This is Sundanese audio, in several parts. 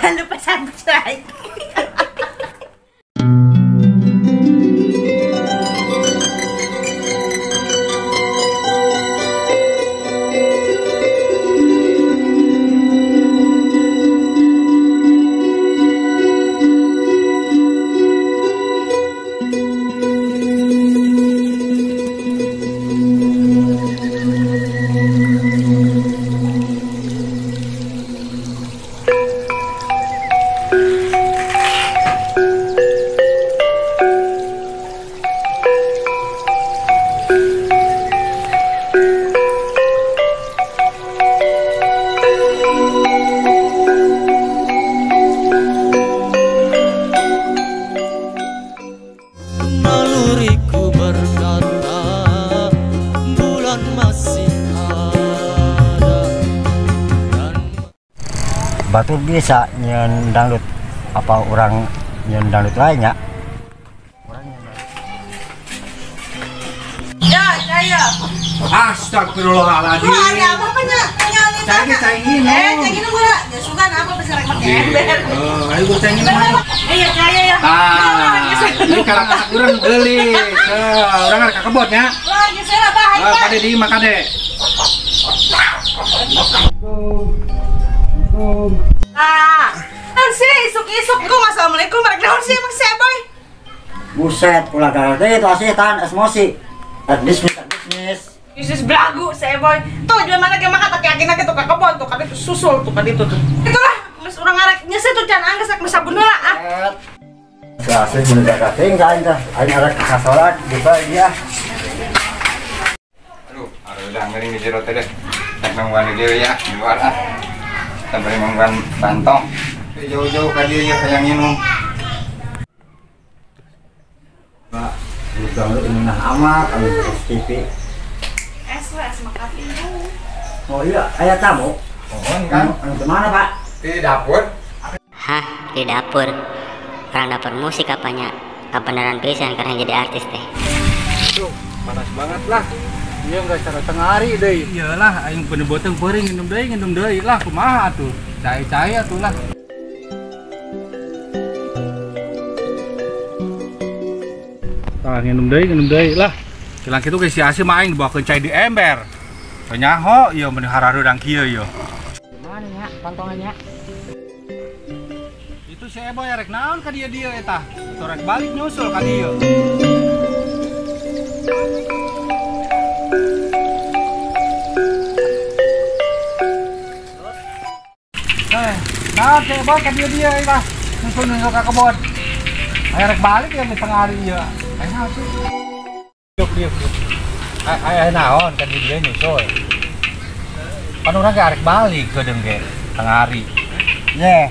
Jangan lupa subscribe. Naluriku berkata bulan masih ada dan batur bisa nyen dangdut apa orang nyen dangdut lainnya. Ya, saya. Astagfirullahaladzim. Wah, ada apa nya? Saya ingin. Cai ingin gua. Ya suka apa bisa rek make ember. Oh, ayo gua cai ingin. Iya, kaya ya. Tah, ini kalak urang geulis. Urang rek ka kebot nya. Wah, geus lah bahaya. Kade di mah kade. Ah, kan sih isuk-isuk gua assalamualaikum rek naon sih emang si Boy. Buset, ulah gara deui tuh asih tahan emosi. Bisnis bisnis. Bisnis belagu si Boy. Tuh jelema ge mah kata yakin tuh ka kebon tuh kade susul tuh kade itu tuh. Itulah geus urang arek nyese tuh can anggeus rek sabun heula ah. Asih mun jaga tinggal aing teh, aing arek ka salat buka dia. Aduh, udah ngering di jero teh deh. Rek nungguan di dieu ya, di luar ah. Sampai nungguan bantong. Jauh-jauh ka dieu ya hayang nginum. Pak, dangdut ini nah amat anu TV. Es we, es Makati. Oh iya, aya tamu. Mohon kan? Anu kemana, Pak? Di dapur. Hah, di dapur. Orang dapur musik apanya? Kebenaran pisan karena jadi artis teh. Tuh, panas banget lah. Iya enggak cara tengah hari deui. Iyalah, aing bener boteng peuring nginum deui lah kumaha atuh. Cai-cai atuh lah. Tah nginum deui lah. Kilang kitu ge si Asih mah aing dibawakeun cai di ember. Teu nyaho ieu meni harareudang kieu ieu. Mana nya pantongannya? Itu si Eboy rek naon ka dieu-dieu eta? Atau rek balik nyusul ka dieu. Nah, si Eboy ka dieu-dieu eta. Nyusul-nyusul ka kebon. Aya rek balik ya di tengah hari ieu. Aya naon sih? Dieu. Aya naon ka dieu nyusul. Pan urang ge arek balik geudeung ge tengah hari. Ye.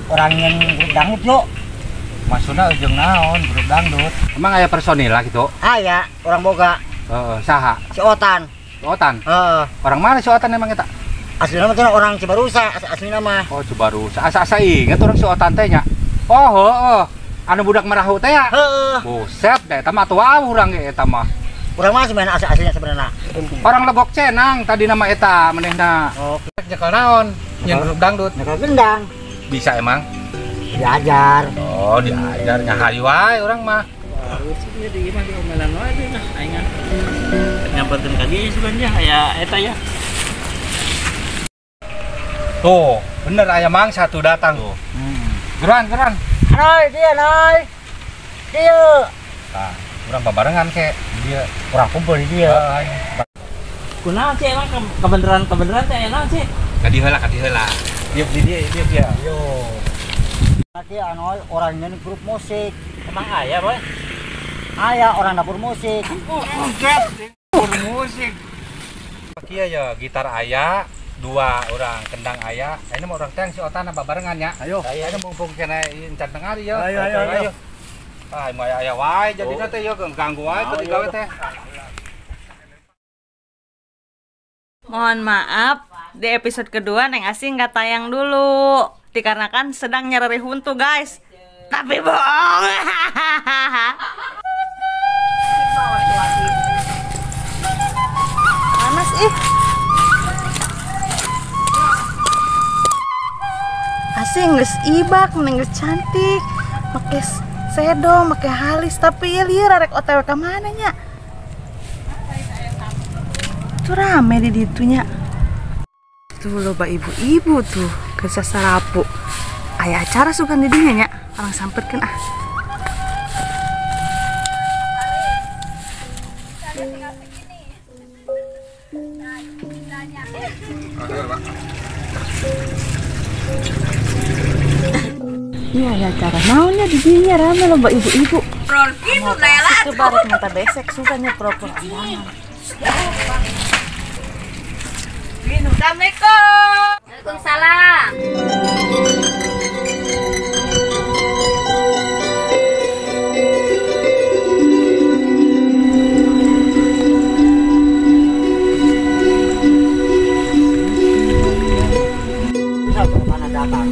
Orang yang grup dangdut yuk. Maksudnya ujung naon grup dangdut? Emang aya personil lah gitu? Aya, orang boga. Saha? Si Otan. Si Otan? Heeh. Orang mana si Otan emang eta? Asli nama tuh orang Cibarusa, asli nama. Oh, Cibarusa. Asa-asa inget orang si Otan teh nya. Oh, heeh. Anu budak merahu teh ya? Heeh. Buset, da eta mah atuh urang ge eta mah. Urang mah sebenarnya asli aslinya sebenarnya. Orang Legok Cenang tadi nama eta manehna. Oh, nyekel naon? Nyen grup dangdut. Nyekel gendang. Bisa emang? Diajar. Oh, diajar nyahari wae urang mah. Harusnya di imah diomelan wae deh nah aing nyamperkeun ka dieu sugan nya aya eta ya. Tuh, bener aya mangsa tuh datang tuh. Geran, geran. Noi, dia noi. Dia. Tah, urang babarengan ke dia. Urang kumpul di dia. Kunaon sih emang kebeneran-kebeneran teh aya naon sih? Ka dieu heula, ka dieu heula. Dia dia dia dia. Yo. Lagi anu orangnya ini grup musik. Emang aya, Boy? Aya orang dapur musik. Dapur musik. Kieu ya gitar aya, dua orang kendang aya. Ini mah orang teh si Otan babarengan nya. Ayo. Ayo mumpung kena encan tengah hari ya. Ayo ayo ayo. Ah, mah aya wae jadina teh yo ganggu wae teu digawe teh. Mohon maaf, di episode kedua Neng Asih nggak tayang dulu dikarenakan sedang nyereri huntu guys. Tapi bohong. Panas ih. Asing geus ibak, mending geus cantik. Make sedo, make halis, tapi ieu lieur arek OTW ka mana nya? Tuh rame di ditunya. Tuh loba ibu-ibu tuh keur sasarapu. Aya acara sugan di dinya nya, orang samperkeun ah. Iya, ya acara naonnya di dinya rame loba ibu-ibu. Mau kasih ke barek mata besek sukanya propor undangan. Assalamualaikum. Waalaikumsalam.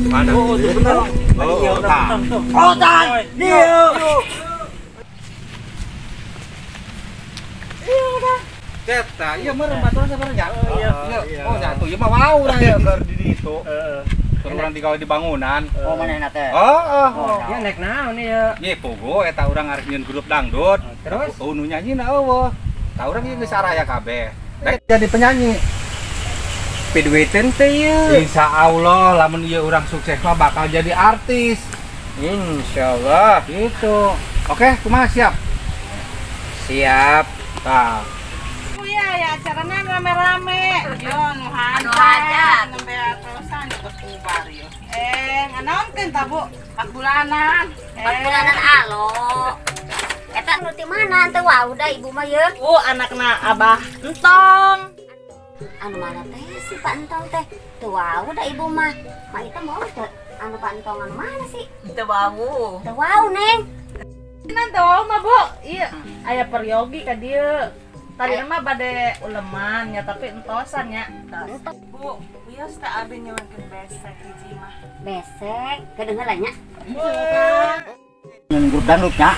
Mana? Oh, itu benar. Oh, otan. Dieu. Eta, ieu meureun baturan sabarnya nya. Iya. Oh, nya atuh ieu mah wau urang ya keur di ditu. Heeh. Keur urang digawe di bangunan. Oh, manehna teh. Heeh. Ieu naik naon ieu? Ye pogo eta urang arek nyieun grup dangdut. Terus oh nu nyanyina eueuh. Tah urang ieu geus araya kabeh. Rek jadi penyanyi. Piduiteun teh ieu. Insya Allah lamun ieu urang sukses mah bakal jadi artis. Insyaallah. Gitu. Oke, kumaha siap? Siap. Tah. Ya acaranya rame-rame. Yo nu hajat, nembe atosan geus bubar yo. Nganaonkeun ta Bu? 4 bulanan. 4 bulanan alo. Eta nu ti mana teu wau da ibu mah ye? Oh, anakna Abah Entong. Anu mana teh si Pak Entong teh? Teu wau da ibu mah. Mak eta mau teu? Anu Pak Entong anu mana sih? Teu wau. Teu wau, Neng. Nan teu wau mah, Bu. Ieu aya peryogi ka dieu. Tadi mah bade uleman ya, tapi entosan ya. Bu, wios teh abi nyuwunkeun besek hiji mah. Besek, kedengeran nya? Nyen grup dangdut nya.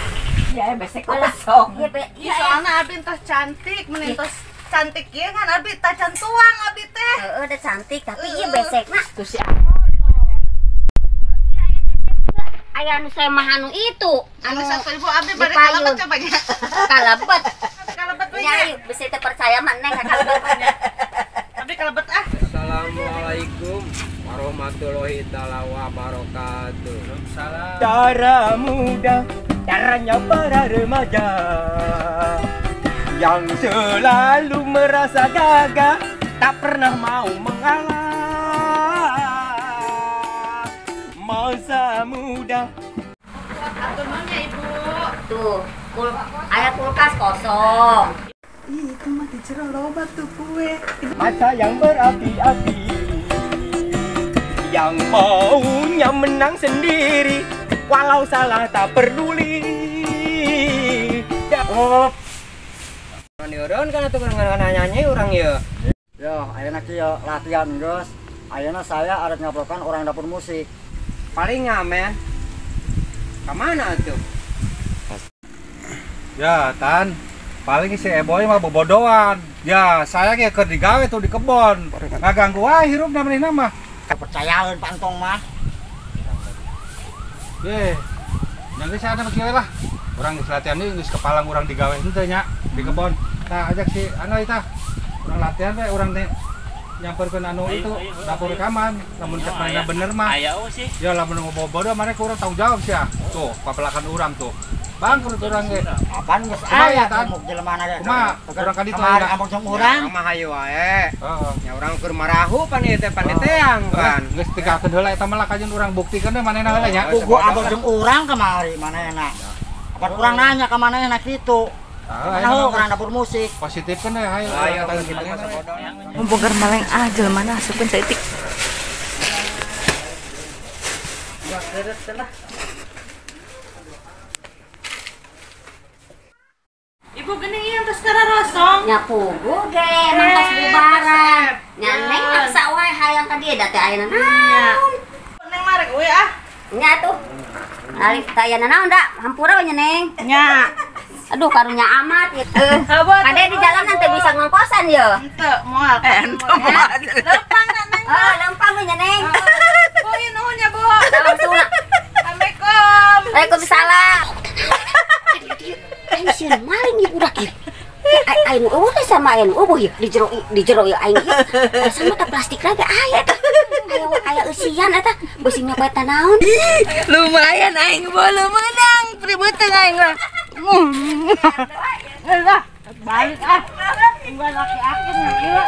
Ya besek kosong. Iya, soalna abi entos cantik, mun entos cantik ieu kan abi tacan tuang abi teh. Heeh, udah cantik tapi ieu besekna tuh si Iya, aya besek. Aya anu semah anu itu. Anu satu ibu abi bade kalebet coba nya. Kalebet. Kalebet we nya. Bisa teu percaya mah Neng kalebet. Abi kalebet ah. Assalamualaikum warahmatullahi taala wabarakatuh. Salam. Cara muda, caranya para remaja yang selalu merasa gagah, tak pernah mau mengalah. Masa muda. Atur nuhun ya Ibu. Tuh, aya kulkas kosong. Ih, itu mah di jero loba tuh kue. Masa yang berapi-api, yang maunya menang sendiri, walau salah tak peduli. Oh. Eureun kan atuh nyanyi urang ieu. Yo, ayeuna kieu latihan geus. Ayeuna saya arek ngaprokan orang dapur musik. Paling ngamen. Ka mana atuh? Ya, Tan. Paling si Eboy mah bobodoan. Ya, saya ge keur digawe tuh di kebon. Ngaganggu wae hirupna manehna mah. Kepercayaan Pak Entong mah. Ye. Nya geus ada mah kieu lah. Urang geus latihan deui geus kepalang urang digawe henteu nya di kebon. Tah ajak si anu tah. Urang latihan we urang teh nyamperkeun anu itu dapur rekaman. Lamun cek manehna bener mah. Aya sih. Ya lamun ngobobodo maneh kurang tanggung jawab sia. Tuh, papelakan urang tuh. Bangkrut urang ge. Apaan geus aya tah jelema na ge. Kumaha? Urang ka ditu aya. Amok jeung urang. Mah hayu wae. Heeh. Nya urang keur marahu pan ieu teh paniteang kan. Geus tinggalkeun heula eta mah lah kajeun urang buktikeun we manehna heula nya. Pugu amok jeung urang kamari manehna. Apaan urang nanya ka manehna kitu. Nah, orang dapur musik. Positif kan ya, ayo. Ayo, mumpung keur maleng ah jelema asupkeun saeutik. Ibu geuning ieu tos kararosong. Nya pugu ge emang tos bubaran. Nya Neng maksa wae hayang ka dieu da teh ayeuna naon. Neng marek we ah. Nya atuh. Alif teh aya naon da hampura we nya Neng. Nya. Aduh karunya amat ya. Kade di jalan nanti bisa ngongkosan ya. Henteu moal. Henteu moal. Lempang na Neng. Oh, lempang we nya Neng. Bu ieu nuhun ya Bu. Eta mah aya nu eueuh ieu di jero ieu aing ieu. Aya sama teh plastik lagi aya eta. Aya eusian eta beusi nyopet naon. Lumayan aing bolu menang, pribeuteung aing mah. Lah, balik ah. Tungguan laki-laki nih.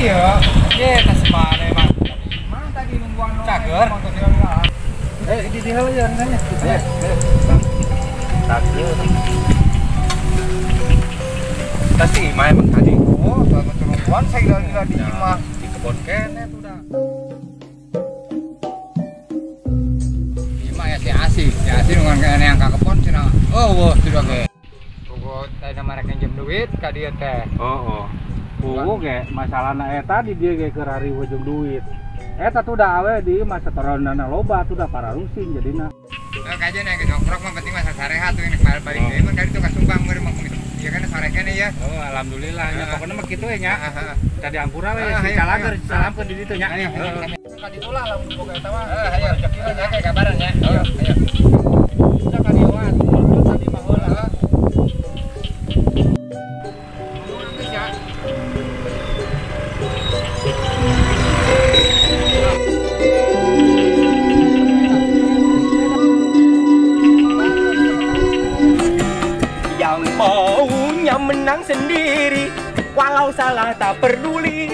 Iya, iya tas mana emang? Mana tadi nungguan cager? Di heula ya nanya. Cager. Tas si Imah emang tadi. Oh, nungguan saya gila di imah di kebon kene tuh dah. Imah ya si Asi nungguan kene yang ka kebon cenah. Oh, wah sudah ge. Pokok tadi mereka jam duit ka dieu teh. Oh. Oh, ge masalahna eta di dieu ge keur ari ujung duit. Eta tuh dah awe di masa toronana loba tuh dah para rusing jadina. Kajian yang dongkrok mah penting masa sarehat tuh ini balik deui mun kali tuh kasumbang meureun mah ieu kan sore keneh ya. Oh, alhamdulillah nya pokona mah kitu we nya. Tadi ampura we si calager salamkeun di ditu nya. Ka ditu lah lamun boga eta mah. Heeh, ayo. Oke, kabaran ya. Ayo, ayo. Udah ka dieu wae, tadi mah heula. Yang maunya menang sendiri, walau salah tak peduli.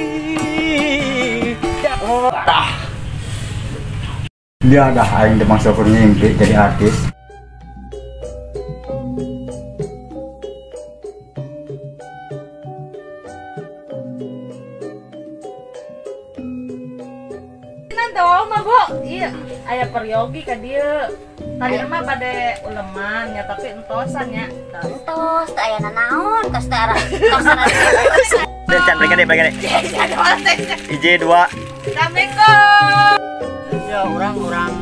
Oh, tah. Dia dah aing demang seukur ngimpi jadi artis. Nanti mah Bu, iya aya peryogi ka dieu. Tadi mah bade uleman ya tapi entosan nya. Entos teu aya nanaon, tos teu ara. Tos ara. Dan balik deh, balik deh. IJ 2. Assalamualaikum. Ya orang-orang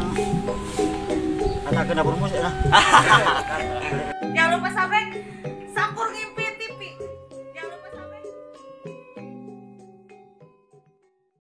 kata kena dapur mus ya. Jangan lupa subscribe.